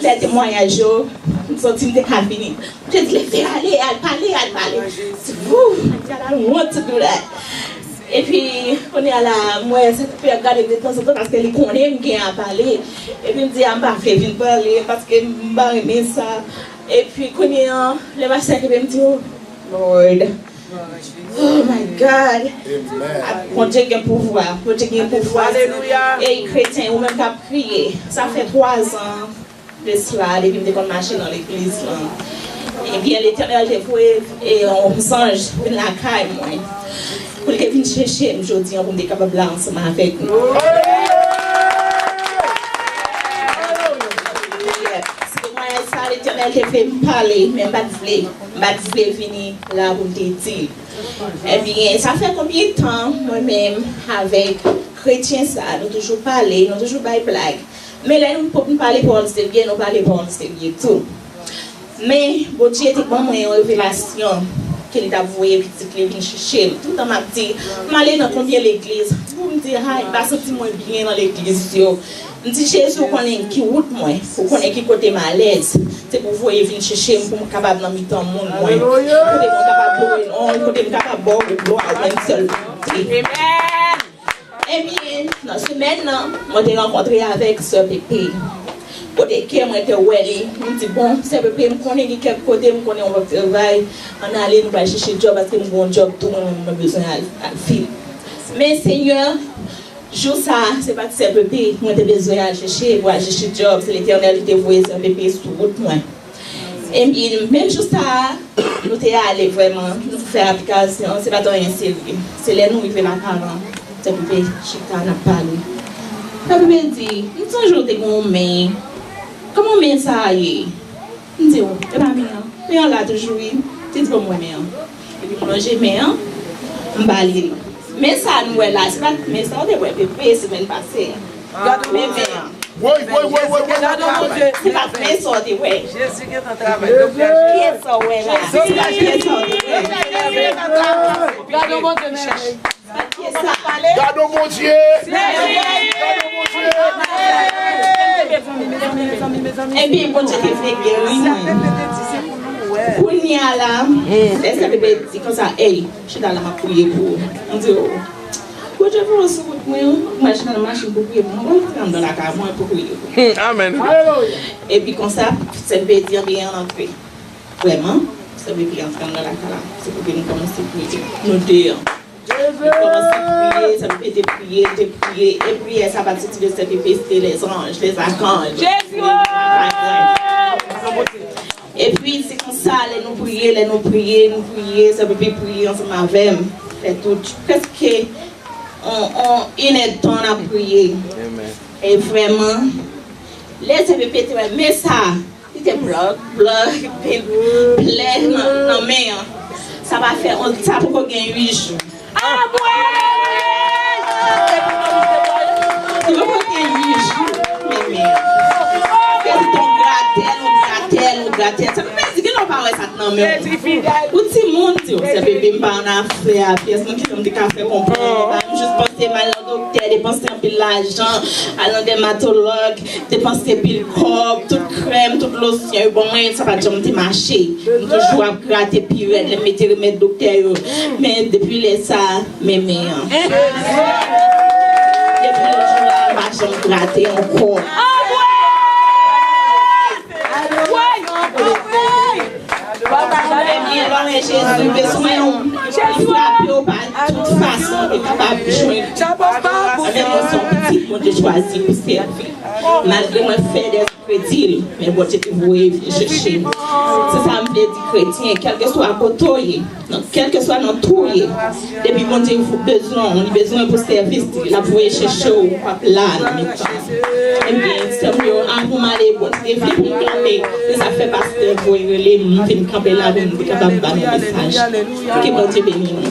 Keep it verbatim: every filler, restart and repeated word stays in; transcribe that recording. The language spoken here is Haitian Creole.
Lè temwayaj yo, m santi m te ka vini. M te di, "Leve, ale, al pale, al pale." Woo, God, I don't want to do that. Epi, kounye a la, m wè Sentespri ap gade m de tanzantan paske li konnen m gen a pale. Epi m di, "A, m pa vle vin pale paske m pa renmen sa." Epi, kounye a, lè m ap Sentespri, m di, "Oh, Lord." Oh my God. Bondye gen pouvwa. Bondye gen pouvwa. Alelouya. Ey, kretyen, ou menm k ap kriye. Sa fè twa zan de sila, depi m te konn mache nan legliz lan. Ebyen, Letènèl te voye, e, yon zanj vin lakay mwen. Pou l te vin chèche m jodi an, pou m te kapab la ansanm avèk nou. Temwayaj sa, Letènèl te fè m pale, men m pa t vle. M pa t vle vini la pou m te di l. Ebyen, sa fè konbyen tan, mwen menm, avèk kretyen sa, nou toujou pale, nou toujou bay blag. Men lè nou pou n pale pawòl serye, nou pale pawòl serye tou. Men, Bondye te ban mwen yon revelasyon ke li t ap voye pitit li vin chèche m. Toutan m ap di, m ale nan konbyen legliz, pou m di, ay, m pa santi mwen byen nan legliz yo. M di, "Jezi, ou konnen ki wout mwen, ou konnen ki kote m alèz. Se pou w voye vin chèche m, pou m kapab nan mitan moun mwen. Kote mwen kapab lwe non, kote m kapab ba w glwa, ou menm sèl volonte." Ebyen, nan semèn nan, mwen te rankontre avèk sè Pepe. Kote kè mwen te wè li, m di, "Bon, sè Pepe, m konnen gen kèk kote, m konnen yon lòt travay, ann ale, nou pral chèche djòb, paske m gen yon djòb tou, mwen, mwen bezwen al, al fil." Men, Senyè, jou sa a, se pa t sè Pepe mwen te bezwen al chèche pou al chèche djòb. Se Letènèl ki te voye sè Pepe sou wout mwen. Epi, menm jou sa a, nou te ale vrèman, nou fè aplikasyon, se pa t anyen serye. Se lè nou rive lakay la, sè Pepe chita, n ap pale. Sè Pepe di, "M sonje w te gen yon men. Kòman men sa a ye?" M di, "O, e pa men an. Men an la toujou, wi." Li di, "Ban m wè men an." Epi m lonje men an, m ba li l. Men sa nou wè la, se pa t men sa w te wè Pepe semèn pase a. Men men an. Woy, woy, woy, woy, woy. Se pa t men sa w te wè. Jezi gentan travay. Doktè, kiyès sa w wè la? Se pa t men sa w te wè. Gade yon Bondye, men. Gade yon Bondye! Gade yon Bondye! Epi Bondye te vle geri mwen. Kounye a la, lè sè Pepe di konsa, "Ey, chita la, m ap priye pou ou." M di, "O." Bondye voye w sou wout mwen, ou mache nan machin pou priye pou mwen, ou antre anndan lakay mwen pou priye pou mwen. Amèn. Epi konsa, sè Pepe di, "Anben, ann antre." Vrèman, sè Pepe antre anndan lakay la, se pou ke nou kòmanse priye. Nou de an. Li kòmanse priye, sè Pepe te priye, te priye, e priyè sa pa t soti de sè Pepe, se te lèzanj, lèzakanj. Jezi! Epi, se konsa, lè nou priye, lè nou priye, nou priye, sè Pepe priye ansanm avè m. Fè tout, prèske on, on, inèdtan n ap priye. E vrèman, lè sè Pepe te wè men sa, li te blòk, blòk, epi plè nan, nan men an. Sa pa fè, sa poko gen uit jou. Li poko gen uit jou, men men an. Li te on gratè l, on gratè l, on gratè l. Sa pa vle di ke non pa wè sa t nan men w. Ou timoun, di w, sè Pepe, m pa annafè a pyès, mwen ki jan m te ka fè konprann, m jis panse m al nan doktè, depanse anpil lajan, al nan dèmatològ, depanse pil kòb, tout krèm, tout losyon, yo ban mwen, sa pa t janm te mache. M toujou ap grate pi rèd, lè m mete remèd doktè yo. Men depi lè sa, men men an. Depi lè jou la, m pa janm grate ankò. Ebyen, lè w wè Jezi bezwen w, li frape w pa tout fason, li kapab jwenn. Anben, mwen se yon pitit Bondye chwazi pou sèvi. Malgre mwen fè dè kredil, men Bondye te voye vin chèche m. Se sa m vle di kretyen, kèlkeswa kote w ye, nan, kèlkeswa nan tou w ye, depi Bondye bezwen w, li bezwen w pou sèvis li, l ap voye chèche w, w ap la nan mitan. Ebyen, sè m yo, avan m ale, Bondye vle pou m kanpe. Se sa k fè pastè voye rele m, m vin kanpe la pou m te kapab ba nou mesaj. Ke Bondye beni nou.